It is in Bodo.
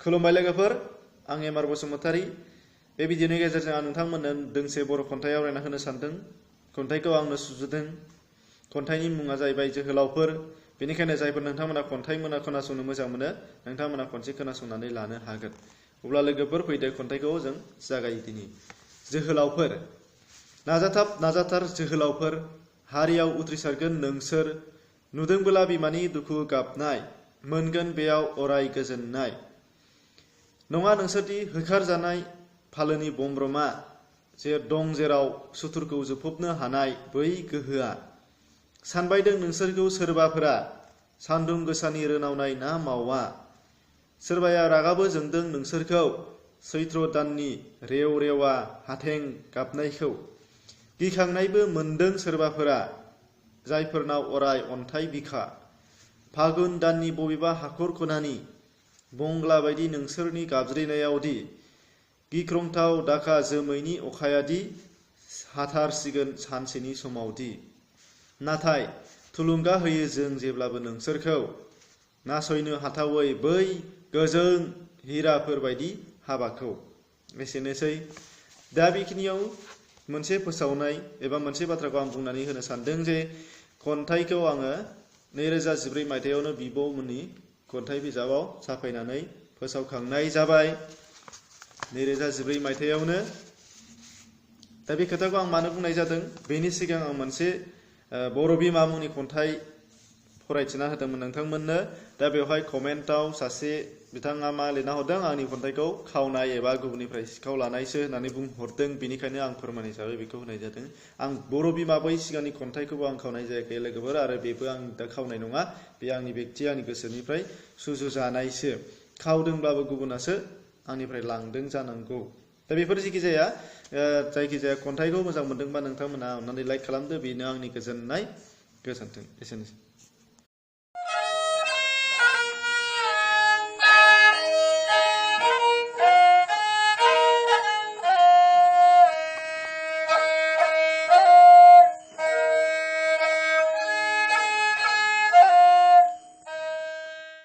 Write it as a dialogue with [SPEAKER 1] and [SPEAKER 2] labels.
[SPEAKER 1] खुलुमबाय लोगोफोर, आं एमआर बसुमतारी। बे भिडिअनि गेजेरजों आं नोंथांमोननो दोंसे बर' खन्थाइ आवरायना होनो सानदों। खन्थाइखौ आंनो सुजुदों। खन्थाइनि मुङा जाहैबाय जोहोलावफोर। बेनिखायनो जायफोर नोंथांमोना खन्थाइ खोनासंनो मोजां मोनो, नोंथांमोना खनसे खोनासंनानै लानो हागोन। अब्ला लोगोफोर फैदो, खन्थाइखौ जों जागायदिनि। जोहोलावफोर। नाजाथाब नाजाथार जोहोलावफोर, हारियाव उथ्रिसारगोन नोंसोर। नुदोंबोला बिमानि दुखु गाबनाय, मोनगोन बेयाव अराय गोजोननाय। नङा नोंसोरदि होखारजानाय फालोनि बमब्रमा, दं जेराव सुथुरखौ जोफबनो हानाय बै गोहोआ। सानबायदों नोंसोरखौ सोरबाफोरा, सान्दुं गोसानि रोनावनाय ना मावा। सोरबाया रागाबो जोंदों नोंसोरखौ, सैथ्र दाननि रेव रेवा हाथें गाबनायखौ। गिखांनायबो मोनदों सोरबाफोरा, जायफोरनाव अराय अन्थाइ बिखा। फागुन दाननि बबेबा हाखर खनानि बंग्ला बायदि नोंसोरनि गाबज्रिनायावदि, गिख्रंथाव दाखा जोमैनि अखायादि हाथारसिगोन सानसेनि समावदि। नाथाय थुलुंगा होयो जों जेब्लाबो नोंसोरखौ, नासयनो हाथावै बै गोजों हिराफोर बायदि हाबाखौ। एसेनोसै। दा बेखिनियाव मोनसे फोसावनाय एबा मोनसे बाथ्राखौ आं बुंनानै होनो सानदों जे खन्थाइखौ आङो 2014 मायथाइयावनो बिब'मोननि खन्थाइ बिजाबाव साफायनानै फोसावखांनाय जाबाय। 2014 मायथाइयावनो। दा बे खोथाखौ आं मानो बुंनाय जादों, बेनि सिगां आं मोनसे बर' बिमा मुंनि खन्थाइ फरायथिना होदोंमोन नोंथांमोननो। दा बेवहाय कमेन्टआव सासे बिथाङा मा लिरना हरदों, आंनि खन्थाइखौ खावनाय एबा गुबुननिफ्राय सिखाव लानायसो होननानै बुंहरदों। बेनिखायनो आं फोरमान हिसाबै बेखौ होनाय जादों। आं बर' बिमा बै सिगांनि खन्थाइखौबो आं खावनाय जायाखै लोगोफोर, आरो बेबो आं दा खावनाय नङा। बे आंनि बेक्ति, आंनि गोसोनिफ्राय सुजुजानायसो। खावदोंब्लाबो गुबुनासो आंनिफ्राय लांदों जानांगौ। दा बेफोर जायखिजाया खन्थाइखौ मोजां मोनदोंबा नोंथांमोना अन्नानै लाइक खालामदो। बेनो आंनि गोजोननाय। गोजोन्थों। एसेनोसै।